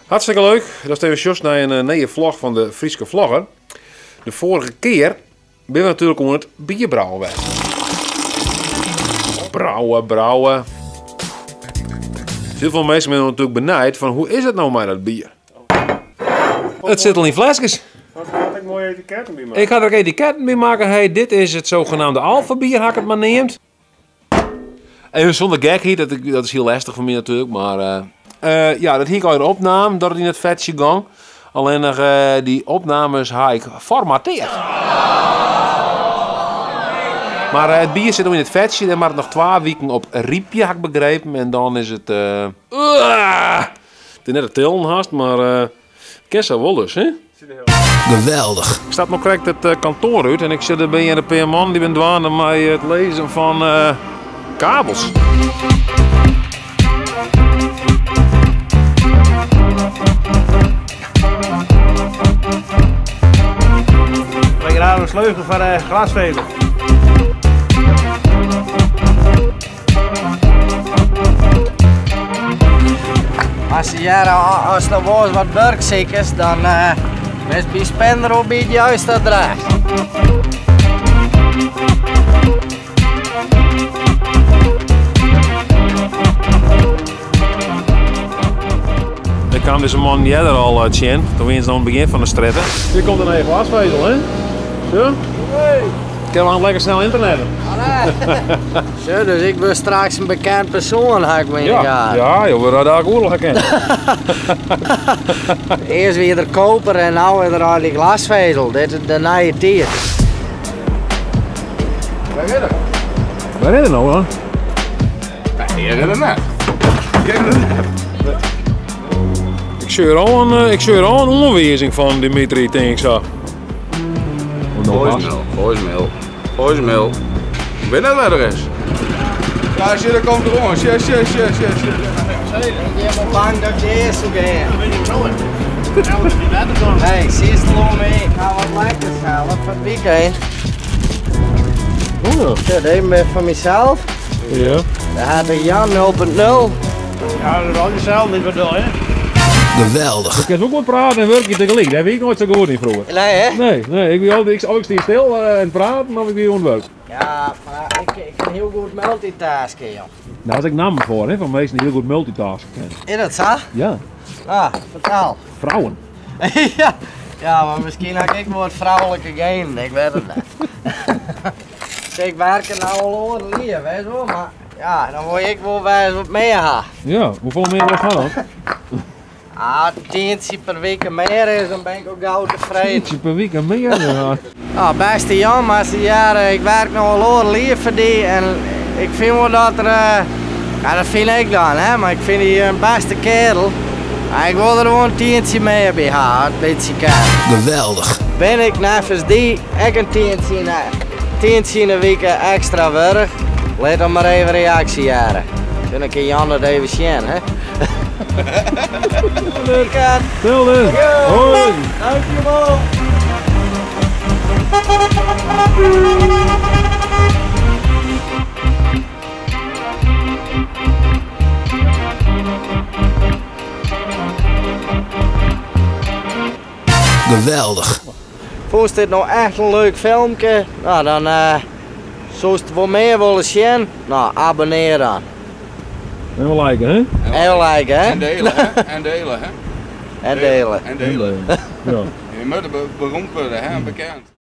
Hartstikke leuk datst even sjochst nei in nije vlog fan de Fryske Vlogger. De foarige kear binne we natuerlik oan it bierbrouwen west. Brouwen, brouwen. Hiel folle minsken binne natuerlik benijd fan hoe is it no mei dat bier? It sit al yn fleskes. Had ik moaie etiketten by makke. Ik ha der ek etiketten by makke. Hey, dit is it zogenaamde alfabier, ha ik it mar neamd. Even sûnder gekheid, dat is hiel lestich foar my natuerlik, mar ja, dat hie ik al opnaam, dat it yn it fetsje gong. Allinnich dy opnames ha ik formateard. Mar it bier sit no yn it fetsje, dêr moat it noch 2 wiken op rypje, ha ik begrepen. En dan is it, it is net te tillen hast, mar it kin sa wol dus, hè? Geweldig. Ik stap no krekt it kantoar út en ik sjoch der binne in pear mannen dy binne dwaande mei it lizzen fan kabels. Wy grave in sleutel foar de glasvezel. As je jaren, as er was wat wurksikers, dan is by Spender op by it juiste adres. Ik kaam dizze man earder al tsjin, toen wiene se noch oan it begjin fan de strjitte. Hjir komt in nije glasvezel, hè? Zo. Hey. Kin we lekker snel internetten. Zo, dus ik word straks in bekend persoon, ha ik me in de Ja, gaten. ja, joh, we daar oorlog herkennen. Earst wie der koper en no is der al die glasvezel. Dit is de nije tiid. Waar is er? Waar is er nou dan? Nee, hier is er net. Hier is er net. Ik sjoch al in, ik sjoch al in oanwizing fan Dimitri, tink ik sa. Voicemail, voicemail, voicemail. Ik weet net waar er is. Ja, zie, daar komt er aan. Zie, zie, zie, zie, zie. Ik ben wel bang dat je eerst zou gaan. Hey, zie je het al mee? Ik ga wat lekkers halen voor het weekend. Oh ja. Zo, deze ben van mezelf. Ja. Daar had de Jan 0.0. Ja, dat is al jezelf niet wat wil, hè? Geweldig. Ik kan ook wel praten en werken tegelijk. Daar weet ik nooit zo goed in vroeger. Nee, hè? Nee, nee, ik wie altijd, ik, of ik sta stil en praten of ik wie oan it wurk. Ja, maar ik kan heel goed multitasken, joh. Nou, als ik naam voor, hè, van mensen die heel goed multitasken kunnen. Is dat zo? Ja. Ah, vertel. Vrouwen. Ja. Ja, maar misschien heb ik wel wat vrouwelijke genen, ik weet het niet. Ik werk er nou al oren lief, weet je wel, maar ja, dan word ik wel wijs wat meer ha. Ja, hoeveel meer wil je gaan dan? Ah, tientje per week meer is, dan ben ik ook gauw tevreden. Tientje per week meer, ja. Nou, beste Jan, maar ze jaren, ik werk nog al oren lief voor die en ik vind wel dat er, ja, dat vind ik dan, hè, maar ik vind die een beste kerel. Maar ik wil er gewoon een tientje meer bij ha, een beetje kerel. Geweldig. Ben ik nevens die ook een tientje in de week extra werk? Laat dan maar even reactie jaren. Dan kan Jan dat even zien, hè? Stil dus. Hoi. Dankjewel. Geweldig. Vond dit nou echt een leuk filmpje? Nou, dan zoals het wel meer willen zien, nou, abonneer dan. En wel liken, hè? En liken, hè? En delen, hè? En delen, hè? En delen. En delen. Ja. Je moet beroemd worden, hè? En bekend.